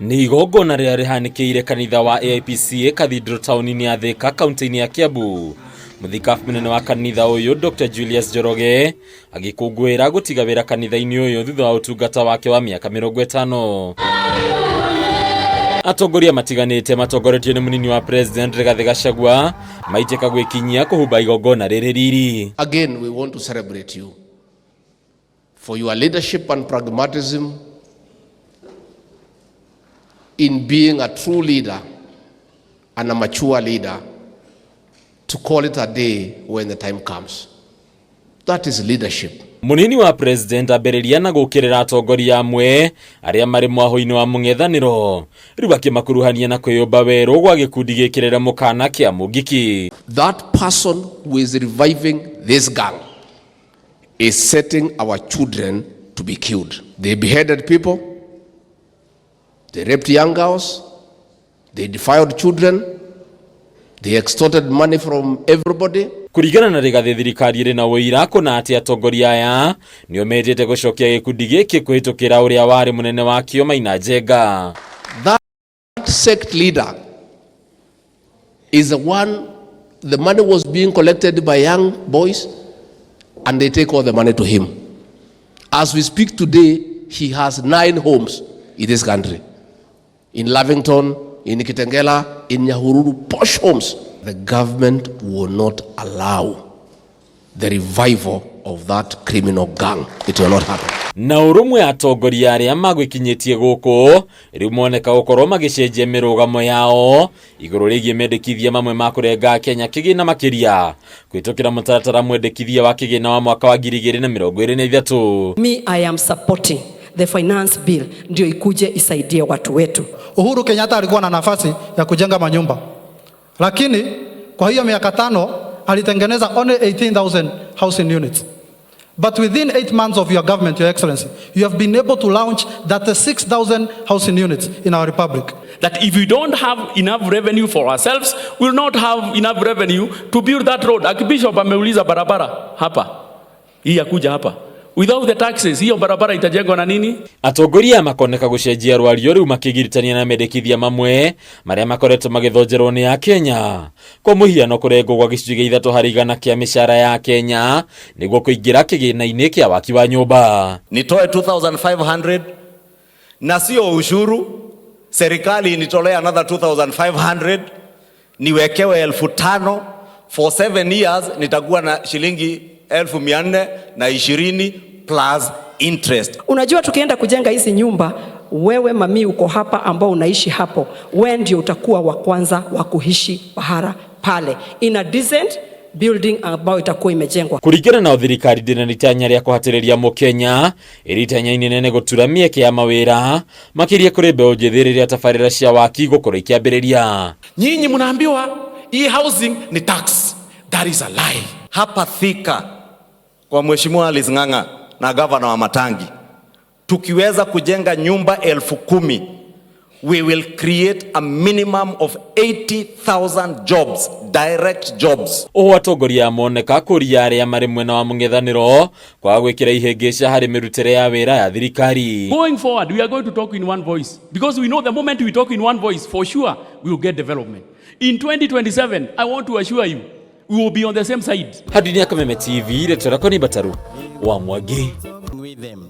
Nĩ igongona rĩrĩa rĩhanĩkĩire kanitha wa AIPCA Cathedral taũni-inĩ ya Thika kaunti-inĩ ya Kiambu. Mũthikabu mũnene wa kanitha ũyũ Dr. Julius Njoroge agĩkũngũĩra gũtiga wĩra kanitha-inĩ ũyũ thutha wa ũtungata wake wa mĩaka 50. Atongoria matiganĩte matongoretio nĩ mũnini wa President Rigathĩ Gachagua maitĩka gwĩkinyia kũhumba igongona rĩrĩ riri. Again, we want to celebrate you for your leadership and pragmatism in being a true leader and a mature leader to call it a day when the time comes. That is leadership. Munini wa President ambĩrĩria na gũkĩrĩra atongoria amwe arĩa marĩ mwahũ-inĩ wa mũng'ethanĩro rĩu akĩmakuruhania na kwĩyũmba werũ gwa gĩkundi gĩkĩrĩre mũkana kĩa Mũngiki. That person who is reviving this gang is setting our children to be killed. They beheaded people, they raped young girls, they defiled children, they extorted money from everybody. Kũringana na Rigathĩ, thirikari ĩrĩ na ũira kũna atĩ atongoria aya nĩo mendete gũcokia gĩkundi gĩkĩ kũhĩtũkĩra ũrĩa warĩ mũnene wakĩo Maina Njenga. That sect leader is the one, the money was being collected by young boys and they take all the money to him. As we speak today, he has 9 homes in this country. In Lavington, in Kitengela, in Nyahururu, posh homes. The government will not allow the revival of that criminal gang. It will not happen. Na ũrũmwe atongoria arĩa magwĩkinyĩtie gũkũ rĩu moneka gũkorwo magĩcenjia mĩrũgamo yao igũrũ rĩgiĩ mendekithia mamwe ma kũrenga Kenya kĩgĩna makĩria kũhĩtũkĩra mũtaratara mwendekithia wa kĩgĩna wa mwaka wa 2023. Me, I am supporting the finance bill ndio ikuje isaidie watu wetu. Uhuru Kenyatta alikuwa na nafasi ya kujenga manyumba, lakini kwa hiyo miaka 5 alitengeneza only 18,000 housing units. But within 8 months of your government, Your Excellency, you have been able to launch 36,000 housing units in our republic. That if we don't have enough revenue for ourselves, we will not have enough revenue to build that road. Archbishop ameuliza barabara hapa, hii ya kuja hapa. Without the taxes, hiyo barabara itajengwa na nini? Atongoria makoneka gũcenjia rwario rĩu makĩgiritania na mendekithia mamwe marĩa makoretwo magĩthonjerwo nĩ Akenya. Kwa mũhiano kũrengwo gwa gĩcunjĩ gĩa 3 harĩ igana kĩa mĩcara ya Kenya nĩguo kũingĩra kĩgĩna-inĩ kĩa waki wa nyũmba. Nitoe 2500 na sio ushuru, serikali initolee another 2500 niwekewe 5000 for 7 years, nitakuwa na shilingi 420 plus interest. Unajua tukienda kujenga hizi nyumba, wewe mami uko hapa ambao unaishi hapo, wewe ndio utakuwa wa kwanza wa kuishi pahala pale in a decent building ambayo itakuwa imejengwa. Kũringana na thirikari ndĩna ritanya rĩa kũhatĩrĩria mũkenya ĩrĩ itanya inene gũtura mĩeke ya mawĩra makĩria kũrĩ mbeũ njĩthĩ rĩrĩa tabarĩra cia waki gũkorwo ikĩambĩrĩria. Nyinyi mnaambiwa hii housing ni tax. That is a lie. Hapa Thika kwa Mheshimiwa Alice Ng'ang'a na gavana wa Matangi, tukiweza kujenga nyumba 10,000, we will create a minimum of 80,000 jobs, direct jobs. Ũũ atongoria moneka kũria arĩa marĩ mwena wa mũng'ethanĩro kwaga gwĩkĩra ihĩngĩca harĩ mĩrutĩre ya wĩra ya thirikari. Going forward, we are going to talk in one voice because we know the moment we talk in one voice, for sure, we will get development. In 2027, I want to assure you, we will be on the same side. Hadini ya Kameme TV, retora kwa ni Bataru wa Mwangi. With them.